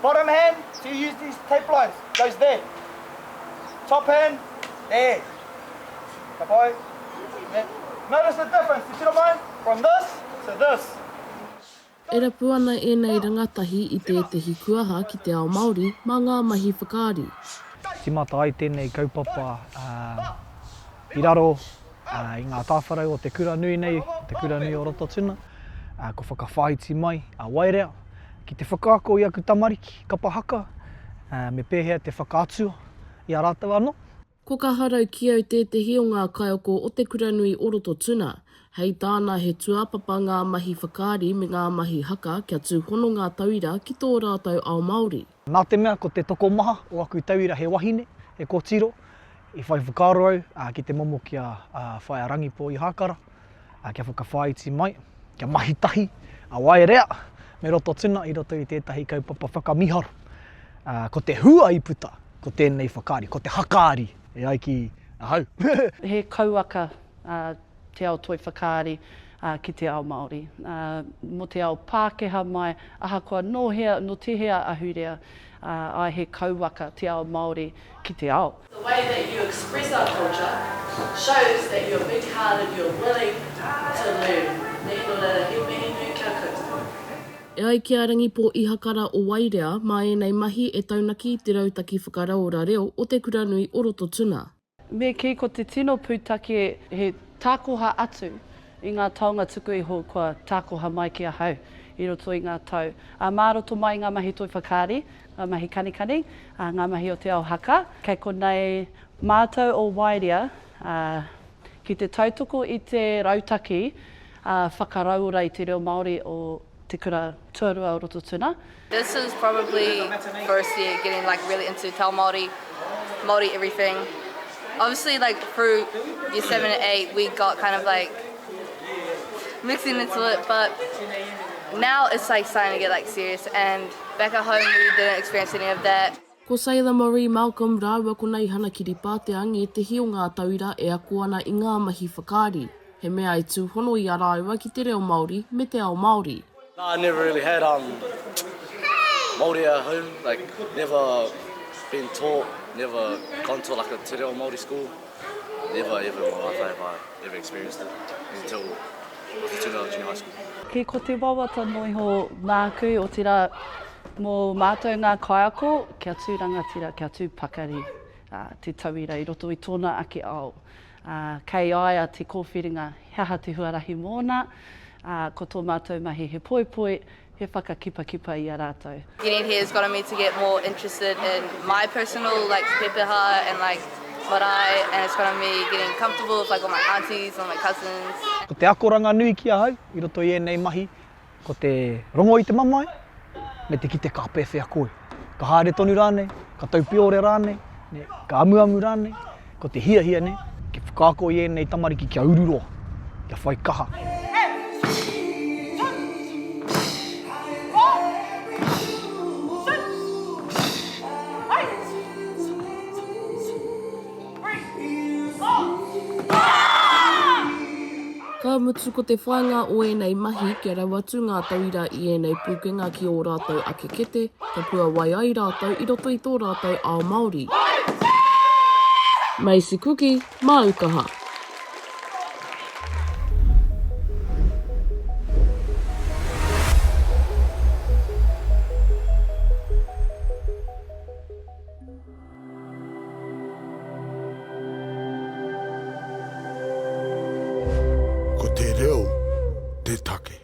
Bottom hand, so you use these tape lines, goes there. Top hand, there. Ka pai? There. Notice the difference, you see what I mean? From this to this. E rapu ana ēnei rangatahi i tētehi kuaha ki te ao Māori mā ngā mahi whakaari. Tīmata ai tēnei kaupapa i raro i ngā tāwharau o te kura nui nei, te kura nui o Rototuna, kua whakawhāiti mai a Waerea ki te whakaako i aku tamariki kapa haka me pēhea te whakaatua i a rātou anō. Ko Kaharau Kiau tētehi o ngā kaiako o Te Kuranui o Rototuna. Hei tāna he tūāpapa ngā mahi whakaari me ngā mahi haka kia tūhono ngā tauira ki tō rātou ao Māori. Nā te mea ko te tokomaha o aku tauira he wahine, he kotiro, i whai whakaaro au ki te momo ki a Whaea Rangipō Ihākara, kia whakawhāiti mai, kia mahi tahi a Waerea me Rototuna i roto i tētahi kaupapa whakamiharo. Ko te hua i puta, ko tēnei whakaari, ko te hakaari e ai ki ahau. He kauaka te ao toi whakaari ki te ao Māori. Mō te ao Pākehā mai, ahakoa nō hea, nō tēhea ahurea, āe he kauaka te ao Māori ki te ao. The way that you express our culture shows that you're big hearted, you're willing to learn. Nē, nō reira, he mihi nui ki a koutou. E ai ki a Rangipo Ihakara o Wairea, mā ēnei mahi e taunaki i te rautaki whakarauora reo o Te Kuranui o Rototuna. Me kī ko te tino pūtake he tākoha atu i ngā taonga tuku iho kua tākoha mai ki ahau i roto i ngā tau. Ā, mā roto mai i ngā mahi toi whakaari, ngā mahi kanikani, ā, ngā mahi o te ao haka, kei konei mātou o Waerea, ā, ki te tautoko i te rautaki whakarauora i te reo Māori o Te Kura Tuarua o Rototuna. This is probably first year getting like really into te ao Māori, Māori everything. Obviously like through year 7 and 8 we got kind of like mixing into it but now it's like starting to get like serious and back at home we didn't experience any of that. Ko Sailor Marie Malcolm rāua ko Neihana Kiripātea ngētehi o ngā tauira e ako ana i ngā mahi whakaari, he mea e tūhono i a rāua ki te reo Māori me te ao Māori. Nah I never really had um Māori at home, like never been taught, never gone to like a te reo Māori school, never ever in my life have I ever experienced it until Rototuna Junior High School. Kī ko te wawata noa iho nāku, otirā mō mātou ngā kaiako, kia tū rangatira, kia tū pakari te tauira i roto i tōna ake ao. Kei a ia te kōwhiringa he aha te huarahi mōna, ko tō mātou mahi he poipoi, he whakakipakipa i a rātou. Getting here has gotten me to get more interested in my personal like pepeha and like marae and it's gotten me getting comfortable with like all my aunties and my cousins. Ko te akoranga nui ki ahau i roto i ēnei mahi, ko te rongo i te mamae, me te kite ka pēwhea koe. Ka haere tonu rānei, ka taupiore rānei, ka amuamu rānei, ko te hiahia nei, kia whakaako i ēnei tamariki kia ururoa, kia whai kaha. Ka mutu ko te whāinga o ēnei mahi kia rau atu ngā tauira i ēnei pūkenga ki ō rātou ake kete, ka puawai ai rātou i roto i tō rātou ao Māori. Macy Kuki, māu kaha. Ko te reo te take.